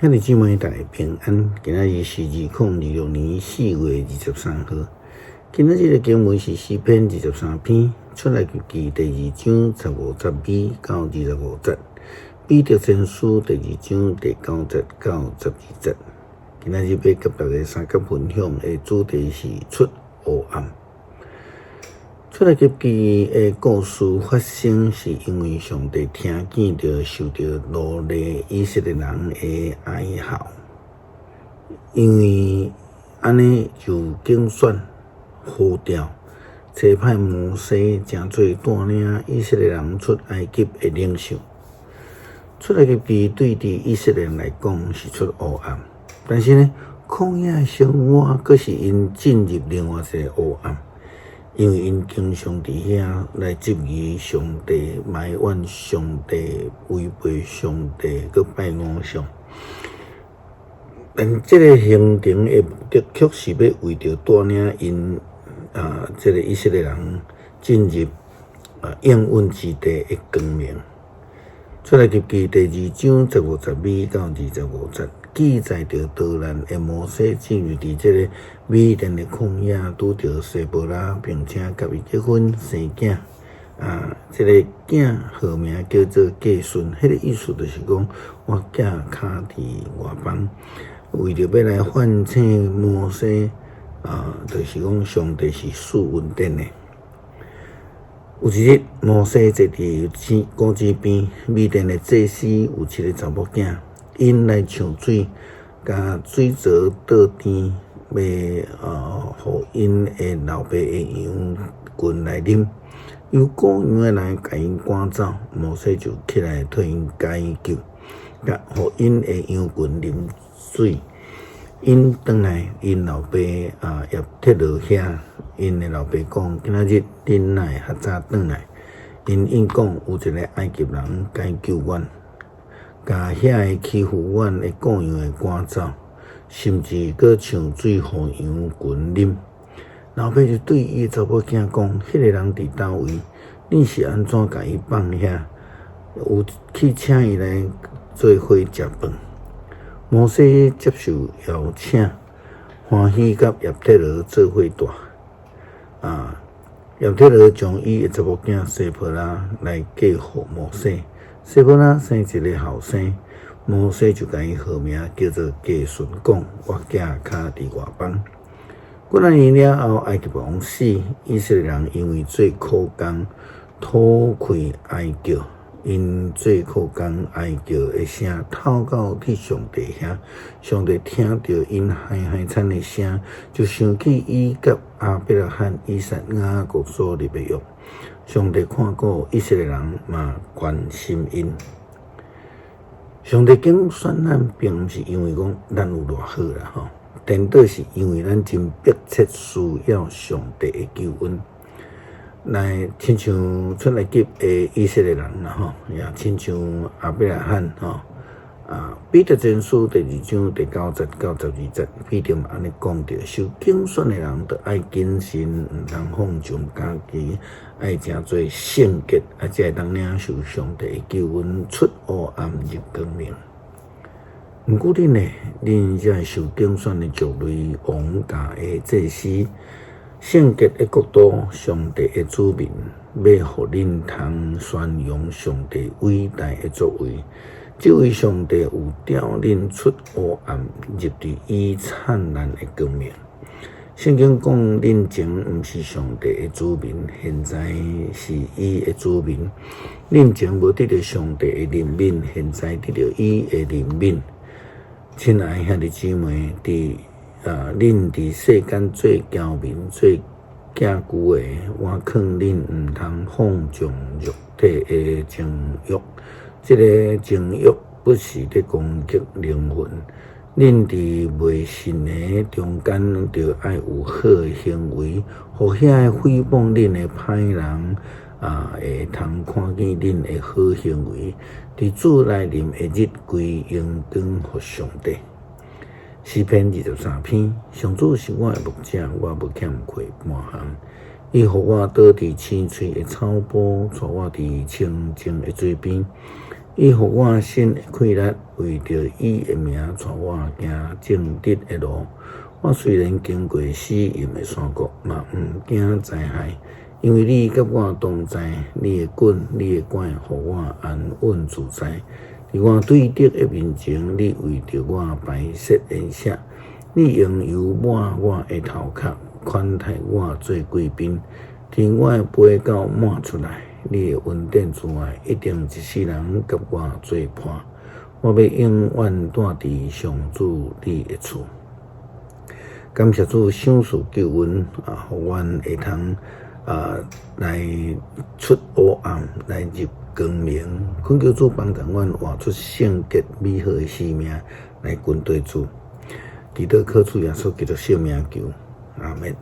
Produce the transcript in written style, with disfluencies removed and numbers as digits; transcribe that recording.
兄弟姊妹，大家平安。今仔日是2026年4月23號。今仔日的經文是詩篇二十三篇，出埃及記第二章15節尾到25節，彼得前書第二章第九節到12節。今仔日欲佮大家相共分享的主題是出黑暗。出埃及記的故事發生，是因為上帝聽見著受著奴隸以色列人的哀號，因為按呢就揀選呼召，差派摩西成做帶領以色列人出埃及的領袖。出埃及記對佇以色列人來講是出黑暗，但是呢，曠野生活閣是𪜶進入另外一個黑暗。因為𪜶經常佇遐來質疑上帝、埋怨上帝、違背上帝，閣拜偶像。但這个行程的目的，卻是欲為著帶領𪜶啊，這个以色列人進入啊應允之地的光明。出埃及記第二章15節尾到25節，記載著逃難的摩西進入佇這个米甸的曠野，拄著西波拉，並且佮伊結婚生囝。啊，這个囝號名叫做革順，彼个意思就是講，我囝跤佇外邦，為著欲來喚醒摩西，啊，就是講上帝是賜恩典的。有一日，摩西坐佇谷子邊，米甸的祭司有七个查某囝，𪜶來搶水，共水槽倒甜，欲予𪜶的老爸的羊群來啉。有顧羊的來共𪜶趕走，摩西就起來替𪜶解救，共予𪜶的羊群啉水。𪜶轉來，𪜶老爸啊葉忒羅遐，𪜶的老爸講：今仔日恁哪會較早轉來？𪜶應講有一个埃及人解救阮，共遐个欺負阮的顧羊的趕走，甚至閣搶水予羊群啉。老爸就對伊的查某囝講：彼个人佇佗位？恁是按怎共伊放遐？有去請伊來做伙食飯。摩西接受邀請，歡喜佮葉忒羅做伙蹛。啊，葉忒羅將伊的查某囝西波拉來嫁予摩西，西波拉生一个後生，摩西就共伊號名叫做革順，講我囝跤佇外邦。幾若年了後，埃及王死，以色列人因為做苦工，討氣哀叫。𪜶做苦工哀叫的聲，透到去上帝遐，上帝聽著𪜶哀哀慘的聲，就想起伊佮亞伯拉罕、以撒、雅各所立的約。上帝看顧以色列人嘛，關心𪜶。上帝揀選咱，並毋是因為講咱有偌好啦吼，顛倒是因為咱真迫切需要上帝的救恩。來，親像出埃及的以色列人啦吼，也親像亞伯拉罕吼，啊，彼得前書第二章第九節到12節，彼得嘛按呢講著，受揀選的人，著愛謹慎，毋通放縱家己，愛成做聖潔，啊，才會當領受上帝的救恩，出黑暗入光明。毋過恁呢，恁這受揀選的族類，王家的祭司，聖潔的國度，上帝的子民，欲予恁通宣揚上帝偉大的作為。這位上帝有召恁出黑暗，入佇伊燦爛的光明。聖經講，恁前毋是上帝的子民，現在是伊的子民；恁前無得著上帝的憐憫，現在得著伊的憐憫。親愛兄弟姊妹，佇啊！恁佇世間做僑民、做寄居的，我勸恁毋通放縱肉體的情欲。這个情欲不是咧攻擊靈魂。恁佇未信的中間，著愛有好的行為，予遐个誹謗恁的歹人啊，會通看見恁的好行為，佇主來臨的日，歸榮光予上帝。詩篇二十三篇，上主是我的牧者，我無欠缺半項。伊予我倒佇青翠的草坡，帶我佇清靜的水邊。伊予我新的氣力，為著伊的名，帶我行正直的路。我雖然經過死蔭的山谷，嘛毋驚災害，因為你佮我同在，你的棍，你的拐，予我安穩自在。佇我對敵的面前，你為著我擺設筵席，你用油抹我的頭殼，款待我做貴賓。天我的杯到滿出來，你的恩典慈愛一定一世人佮我做伴。我欲永遠蹛佇上主你的厝。感謝主賞賜救恩啊，予阮會通啊來出黑暗，來入光明。懇求主幫助阮活出聖潔美好的生命，來跟隨主。祈禱靠主耶穌基督聖名求，阿們。